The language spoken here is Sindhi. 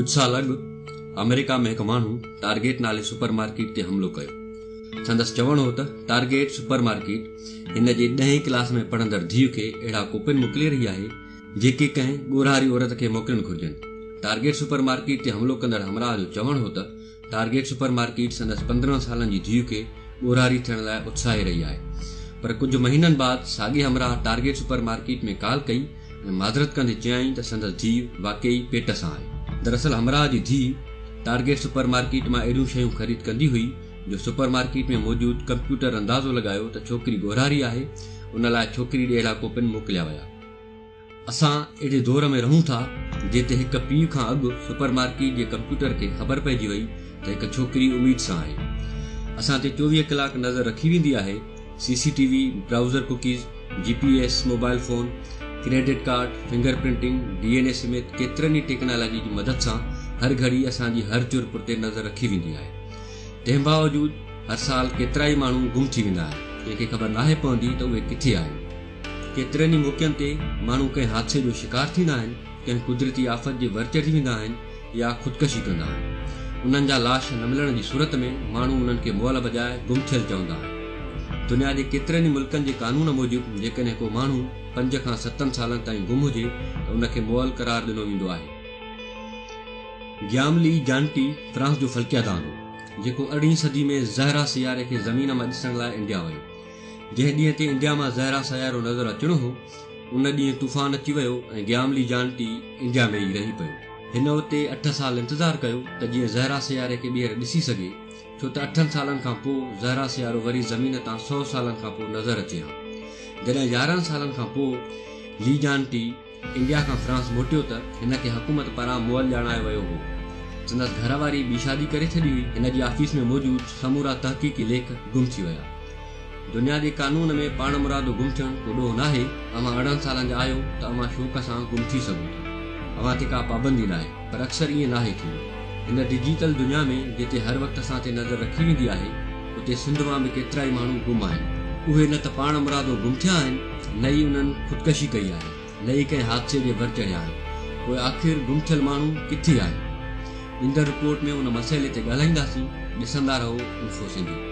ڪجهه سال اڳ آمريڪا ۾ هڪ ماڻهو ٽارگيٽ نالي سپر مارڪيٽ تي حملو ڪيو. سندس چوڻ هو ته ٽارگيٽ سپر مارڪيٽ هن جي ڏهين ڪلاس ۾ پڙهندڙ ڌيء کي اهڙا ڪوپن موڪلي رهي آهي، جيڪي ڪنهن ڳورهاري عورت کي موڪلڻ گهرجن. ٽارگيٽ سپر مارڪيٽ تي حملو ڪندڙ همراهه جو چوڻ هو ته ٽارگيٽ سپر مارڪيٽ سندس 15 سالن جي ڌيء کي ڳورهاري ٿيڻ لاء اتساهي رهي آهي. پر ڪجهه مهينن بعد ساڳئي همراهه ٽارگيٽ سپر مارڪيٽ ۾ ڪال ڪئي ۽ معذرت ڪندي چيائين ته سندس ڌيء واقعي پيٽ سان آهي. دراصل همراهه جي ڌيء ٽارگيٽ سپر مارڪيٽ مان اهڙيون شيون خريد ڪندي هئي جو سپر مارڪيٽ ۾ موجود ڪمپيوٽر اندازو لڳايو ته ڇوڪري ڳورهاري آهي، ان لاء ڇوڪري ڏي اهڙا ڪوپن موڪليا ويا. اسان اهڙي دور ۾ رهون ٿا جتي هڪ پيء کان اڳ سپر مارڪيٽ جي ڪمپيوٽر کي خبر پئجي وئي ته هڪ ڇوڪري اميد سان آهي. اسان تي 24 ڪلاڪ نظر رکي ويندي آهي، C C T V, browser cookies, G P S, mobile phone, credit card, finger printing, D N اي سميت ڪيترن ئي ٽيڪنالاجي جي مدد سان هر گهڙي اسان جي هر چر پر تي نظر رکي ويندي آهي. تنهن باوجود هر سال ڪيترائي ماڻهو گم ٿي ويندا آهن، ڪنهن کي خبر ناهي پوندي ته اهي ڪٿي آهن. ڪيترن ئي موقعن تي ماڻهو ڪنهن حادثي جو شڪار ٿيندا آهن، ڪنهن قدرتي آفت جي ور چڙهي ويندا آهن يا خودڪشي ڪندا آهن. انهن جا لاش نه ملڻ جي صورت ۾ ماڻهو انهن کي مئل بجاء گم ٿيل چوندا آهن. دنيا جي ڪيترن ئي ملڪن جي قانون موجب جيڪڏهن ڪو ماڻهو پنج کان ستن سالن تائين گم هجي ته ان کي مئل قرار ڏنو ويندو آهي. گيام لي جانٽي فرانس جو فلڪيادان هو، جيڪو ارڙهين صدي ۾ زهره سياري کي زمين مان ڏسڻ لاء انڊيا ويو. جنهن ڏينهن تي انڊيا مان زهره سيارو نظر اچڻو هو، ان ڏينهن طوفان اچي ويو ۽ گيام لي جانٽي انڊيا ۾ ئي رهي پيو. هن اتي اٺ سال انتظار ڪيو ته جيئن زهره سياري کي ٻيهر ڏسي سگهي، ڇو ته اٺن سالن کان پوء زهره سيارو وري زمين تان سئو سالن کان پوء نظر اچي ها. جڏهن 11 سالن کان پوء لي جانٽي انڊيا کان فرانس موٽيو ته هن کي حڪومت پاران مئل ڄاڻايو ويو هو. سندس گهر واري ٻي شادي ڪري ڇڏي هئي. هن جي آفيس ۾ موجود سمورا تحقيقي ليک گم ٿي ويا. دنيا جي قانون ۾ پاڻمرادو گم ٿيڻ ڪو ڏوهه ناهي. اوهان 18 سالن جا آهيو ته اوهان شوق سان گم ٿي سگهو ٿا. اوهان تي ڪا پابندي ناهي. پر اڪثر ائين ناهي ٿيندو. هن ڊجيٽل دنيا ۾ جتي هر وقت اسان تي نظر رکي ويندي آهي، اتي سنڌ مان به ڪيترائي ماڻهو گم آهن. اهي نه ته پاڻ مرادو گم ٿيا آهن، نه ئي انهن خودڪشي ڪئي آهي، نه ئي ڪنهن حادثي جي ور چڙهيا آهن. پوء آخر گم ٿيل ماڻهو ڪٿي آهن؟ ايندڙ رپورٽ ۾ ان مسئلي تي ڳالهائينداسين. ڏسندا رهو انفو سنڌي.